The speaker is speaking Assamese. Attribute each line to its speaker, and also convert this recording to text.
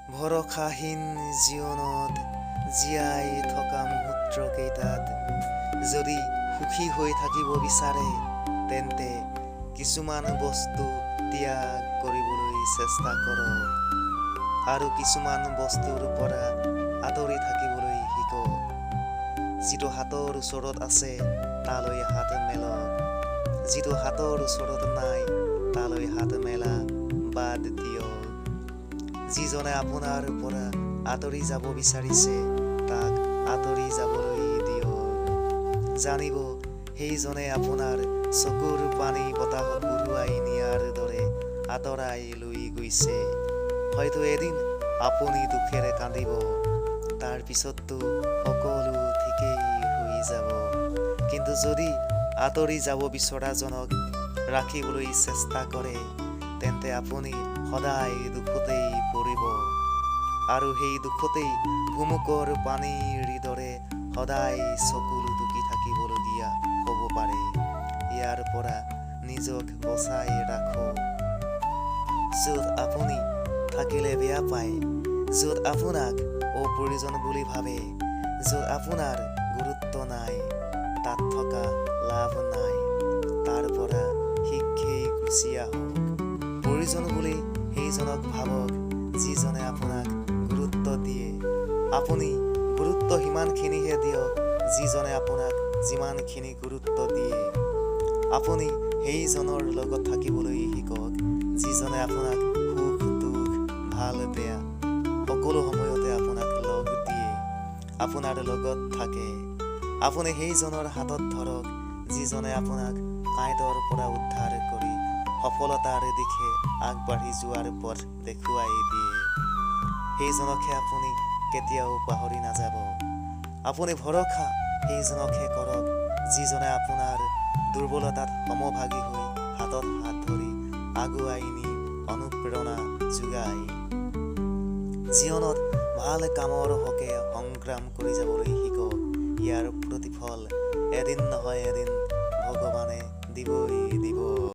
Speaker 1: ভৰসাহীন জীৱনত জীয়াই থকা মুহূৰ্তকেইটাত যদি সুখী হৈ থাকিব বিচাৰে, তেন্তে কিছুমান বস্তু ত্যাগ কৰিবলৈ চেষ্টা কৰক আৰু কিছুমান বস্তুৰ পৰা আঁতৰি থাকিবলৈ শিকক। যিটো হাতৰ ওচৰত আছে তালৈ হাত মেলক, যিটো হাতৰ ওচৰত নাই তালৈ হাত মেলা বাদ দিয়ক। যিজনে আপোনাৰ পৰা আঁতৰি যাব বিচাৰিছে তাক আঁতৰি যাবলৈ দিয়ক। জানিব, সেইজনে আপোনাৰ চকুৰ পানী বতাহত উৰুৱাই নিয়াৰ দৰে আঁতৰাই লৈ গৈছে। হয়তো এদিন আপুনি দুখেৰে কান্দিব, তাৰ পিছততো সকলো ঠিকেই হৈ যাব। কিন্তু যদি আঁতৰি যাব বিচৰাজনক ৰাখিবলৈ চেষ্টা কৰে, তেন্তে আপুনি সদায় দুখতেই পৰিব আৰু সেই দুখতেই ভুমুকৰ পানীৰ দৰে সদায় চকুলো টুকি থাকিবলগীয়া হ'ব পাৰে। ইয়াৰ পৰা নিজক বচাই ৰাখক। য'ত আপুনি থাকিলে বেয়া পায়, য'ত আপোনাক অপ্ৰয়োজন বুলি ভাবে, য'ত আপোনাৰ গুৰুত্ব নাই, তাত থকা লাভ নাই। তাৰ পৰা শীঘ্ৰেই গুচি আহক। প্ৰয়োজন বুলি সেইজনক ভাবক যিজনে আপোনাক গুৰুত্ব দিয়ে। আপুনি গুৰুত্ব সিমানখিনিহে দিয়ক যিজনে আপোনাক যিমানখিনি গুৰুত্ব দিয়ে। আপুনি সেইজনৰ লগত থাকিবলৈ শিকক যিজনে আপোনাক সুখ দুখ, ভাল বেয়া সকলো সময়তে আপোনাক লগ দিয়ে, আপোনাৰ লগত থাকে। আপুনি সেইজনৰ হাতত ধৰক যিজনে আপোনাক কাঁইটৰ পৰা উদ্ধাৰ কৰি সফলতাৰ দিশে আগবাঢ়ি যোৱাৰ পথ দেখুৱাই দিয়ে। সেইজনকহে আপুনি কেতিয়াও পাহৰি নাযাব। আপুনি ভৰসা সেইজনকহে কৰক যিজনে আপোনাৰ দুৰ্বলতাত সমভাগী হৈ হাতত হাত ধৰি আগুৱাই নি অনুপ্ৰেৰণা যোগায়। জীৱনত ভাল কামৰ হকে সংগ্ৰাম কৰি যাবলৈ শিকক। ইয়াৰ প্ৰতিফল এদিন নহয় এদিন ভগৱানে দিবই দিব।